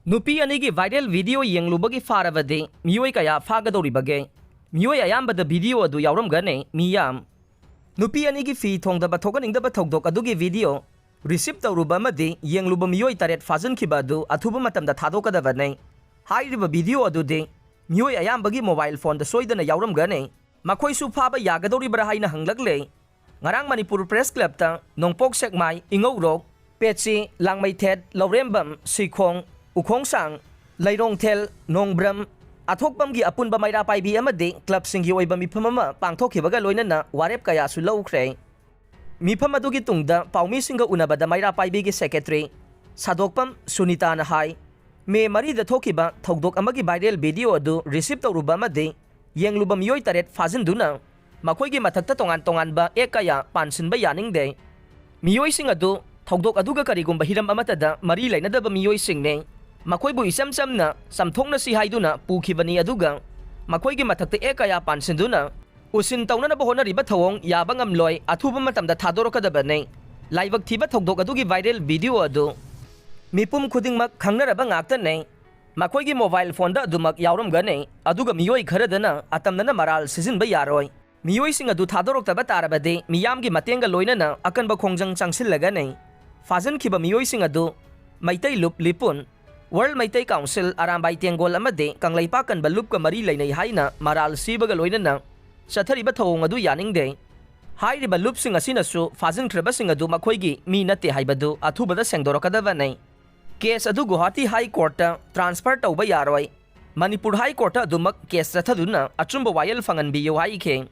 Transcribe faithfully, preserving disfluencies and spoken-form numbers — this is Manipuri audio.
ꯅꯨꯄꯤ ꯑꯅꯤꯒꯤ viral video ꯌꯦꯡꯂꯨꯕꯒꯤ ꯐꯥꯔꯕꯗꯤ ꯃꯤꯑꯣꯏ ꯀꯌꯥ ꯐꯥꯒꯗꯧꯔꯤꯕꯒꯦ? ꯃꯤꯑꯣꯏ ꯑꯌꯥꯝꯕꯗ video ꯑꯗꯨ ꯌꯥꯎꯔꯝꯒꯅꯤ, ꯃꯤꯌꯥꯝ꯫ ꯅꯨꯄꯤ ꯑꯅꯤꯒꯤ ꯐꯤ ꯊꯣꯡꯗꯕ ꯊꯣꯛꯍꯟꯅꯤꯡꯗꯕ ꯊꯧꯗꯣꯛ ꯑꯗꯨꯒꯤ video receive ꯇꯧꯔꯨꯕ ꯑꯃꯗꯤ ꯌꯦꯡꯂꯨꯕ ꯃꯤꯑꯣꯏ ꯇꯔꯦꯠ ꯐꯥꯖꯤꯟꯈꯤꯕ ꯑꯗꯨ ꯑꯊꯨꯕ ꯃꯇꯝꯗ ꯊꯥꯗꯣꯛꯀꯗꯕꯅꯤ꯫ ꯍꯥꯏꯔꯤꯕ video ꯑꯗꯨꯗꯤ ꯃꯤꯑꯣꯏ ꯑꯌꯥꯝꯕꯒꯤ mobile phoneꯗ ꯁꯣꯏꯗꯅ ꯌꯥꯎꯔꯝꯒꯅꯤ꯫ ꯃꯈꯣꯏꯁꯨ ꯐꯥꯕ ꯌꯥꯒꯗꯧꯔꯤꯕ꯭ꯔꯥ ꯍꯥꯏꯅ ꯍꯪꯂꯛꯂꯦ꯫ ꯉꯔꯥꯡ ꯃꯅꯤꯄꯨꯔ Press Clubꯇ ꯅꯣꯡꯄꯣꯛ ꯁꯦꯛꯃꯥꯏ, ꯏꯉꯧꯔꯣꯛ, ꯄꯦꯠꯁꯤ, ꯂꯥꯡꯃꯩꯊꯦꯠ, ꯂꯧꯔꯦꯝꯕꯝ, ꯁꯤꯈꯣꯡ, ꯎꯈꯣꯡꯁꯥꯡ, ꯂꯩꯔꯣꯡꯊꯦꯜ, ꯅꯣꯡꯕ꯭ꯔꯝ, ꯑꯊꯣꯛꯄꯝꯒꯤ ꯑꯄꯨꯟꯕ ꯃꯩꯔꯥ ꯄꯥꯏꯕꯤ ꯑꯃꯗꯤ clubꯁꯤꯡꯒꯤ ꯑꯣꯏꯕ ꯃꯤꯐꯝ ꯑꯃ ꯄꯥꯡꯊꯣꯛꯈꯤꯕꯒ ꯂꯣꯏꯅꯅ ꯋꯥꯔꯦꯞ ꯀꯌꯥꯁꯨ ꯂꯧꯈ꯭ꯔꯦ꯫ ꯃꯤꯐꯝ ꯑꯗꯨꯒꯤ ꯇꯨꯡꯗ ꯄꯥꯎꯃꯤꯁꯤꯡꯒ ꯎꯅꯕꯗ ꯃꯩꯔꯥ ꯄꯥꯏꯕꯤꯒꯤ secretary ꯁꯥꯗꯣꯛꯄꯝ ꯁꯨꯅꯤꯇꯥꯅ ꯍꯥꯏ, ꯃꯦ ꯃꯔꯤꯗ ꯊꯣꯛꯈꯤꯕ ꯊꯧꯗꯣꯛ ꯑꯃꯒꯤ viral video ꯑꯗꯨ receive ꯇꯧꯔꯨꯕ ꯑꯃꯗꯤ ꯌꯦꯡꯂꯨꯕ ꯃꯤꯑꯣꯏ ꯇꯔꯦꯠ ꯐꯥꯖꯤꯟꯗꯨꯅ ꯃꯈꯣꯏꯒꯤ ꯃꯊꯛꯇ ꯇꯣꯉꯥꯟ ꯇꯣꯉꯥꯟꯕ ꯑꯦꯛ ꯀꯌꯥ ꯄꯥꯟꯁꯤꯟꯕ ꯌꯥꯅꯤꯡꯗꯦ꯫ ꯃꯤꯑꯣꯏꯁꯤꯡ ꯑꯗꯨ ꯊꯧꯗꯣꯛ ꯑꯗꯨꯒ ꯀꯔꯤꯒꯨꯝꯕ ꯍꯤꯔꯝ ꯑꯃꯠꯇꯗ ꯃꯔꯤ ꯂꯩꯅꯗꯕ ꯃꯤꯑꯣꯏꯁꯤꯡꯅꯤ꯫ ꯃꯈꯣꯏꯕꯨ ꯏꯆꯝ ꯆꯝꯅ ꯆꯝꯊꯣꯛꯅꯁꯤ ꯍꯥꯏꯗꯨꯅ ꯄꯨꯈꯤꯕꯅꯤ, ꯑꯗꯨꯒ ꯃꯈꯣꯏꯒꯤ ꯃꯊꯛꯇ ꯑꯦꯛ ꯀꯌꯥ ꯄꯥꯟꯁꯤꯟꯗꯨꯅ ꯎꯁꯤꯟ ꯇꯧꯅꯅꯕ ꯍꯣꯠꯅꯔꯤꯕ ꯊꯧꯑꯣꯡ ꯌꯥꯕ ꯉꯝꯂꯣꯏ, ꯑꯊꯨꯕ ꯃꯇꯝꯗ ꯊꯥꯗꯣꯔꯛꯀꯗꯕꯅꯤ꯫ ꯂꯥꯏꯕꯛ ꯊꯤꯕ ꯊꯧꯗꯣꯛ ꯑꯗꯨꯒꯤ viral video ꯑꯗꯨ ꯃꯤꯄꯨꯝ ꯈꯨꯗꯤꯡꯃꯛ ꯈꯪꯅꯔꯕ ꯉꯥꯛꯇꯅꯤ꯫ ꯃꯈꯣꯏꯒꯤ mobile phoneꯗ ꯑꯗꯨꯃꯛ ꯌꯥꯎꯔꯝꯒꯅꯤ, ꯑꯗꯨꯒ ꯃꯤꯑꯣꯏ ꯈꯔꯗꯅ ꯑꯇꯝꯅꯅ ꯃꯔꯥꯜ ꯁꯤꯖꯤꯟꯕ ꯌꯥꯔꯣꯏ꯫ ꯃꯤꯑꯣꯏꯁꯤꯡ ꯑꯗꯨ ꯊꯥꯗꯣꯔꯛꯇꯕ ꯇꯥꯔꯕꯗꯤ ꯃꯤꯌꯥꯝꯒꯤ ꯃꯇꯦꯡꯒ ꯂꯣꯏꯅꯅ ꯑꯀꯟꯕ ꯈꯣꯡꯖꯪ ꯆꯪꯁꯤꯜꯂꯒꯅꯤ꯫ ꯐꯥꯖꯤꯟꯈꯤꯕ ꯃꯤꯑꯣꯏꯁꯤꯡ ꯑꯗꯨ ꯃꯩꯇꯩ ꯂꯨꯞ ꯂꯤꯄꯨꯟ, World Meitei Council, ꯑꯔꯥꯝꯕꯥꯏ ꯇꯦꯡꯒꯣꯜ ꯑꯃꯗꯤ ꯀꯪꯂꯩꯄꯥꯛ ꯀꯟꯕ ꯂꯨꯞꯀ ꯃꯔꯤ ꯂꯩꯅꯩ ꯍꯥꯏꯅ ꯃꯔꯥꯜ ꯁꯤꯕꯒ ꯂꯣꯏꯅꯅ ꯆꯠꯊꯔꯤꯕ ꯊꯧꯑꯣꯡ ꯑꯗꯨ ꯌꯥꯅꯤꯡꯗꯦ꯫ ꯍꯥꯏꯔꯤꯕ ꯂꯨꯞꯁꯤꯡ ꯑꯁꯤꯅꯁꯨ ꯐꯥꯖꯤꯟꯈ꯭ꯔꯕꯁꯤꯡ ꯑꯗꯨ ꯃꯈꯣꯏꯒꯤ ꯃꯤ ꯅꯠꯇꯦ ꯍꯥꯏꯕꯗꯨ ꯑꯊꯨꯕꯗ ꯁꯦꯡꯗꯣꯔꯛꯀꯗꯕꯅꯤ꯫ Case ꯑꯗꯨ ꯒꯨꯋꯥꯍꯥꯇꯤ High Courtꯇ transfer ꯇꯧꯕ ꯌꯥꯔꯣꯏ꯫ ꯃꯅꯤꯄꯨꯔ High Courtꯇ ꯑꯗꯨꯃꯛ case ꯆꯠꯊꯗꯨꯅ ꯑꯆꯨꯝꯕ ꯋꯥꯌꯦꯜ ꯐꯪꯍꯟꯕꯤꯌꯨ ꯍꯥꯏꯈꯤ꯫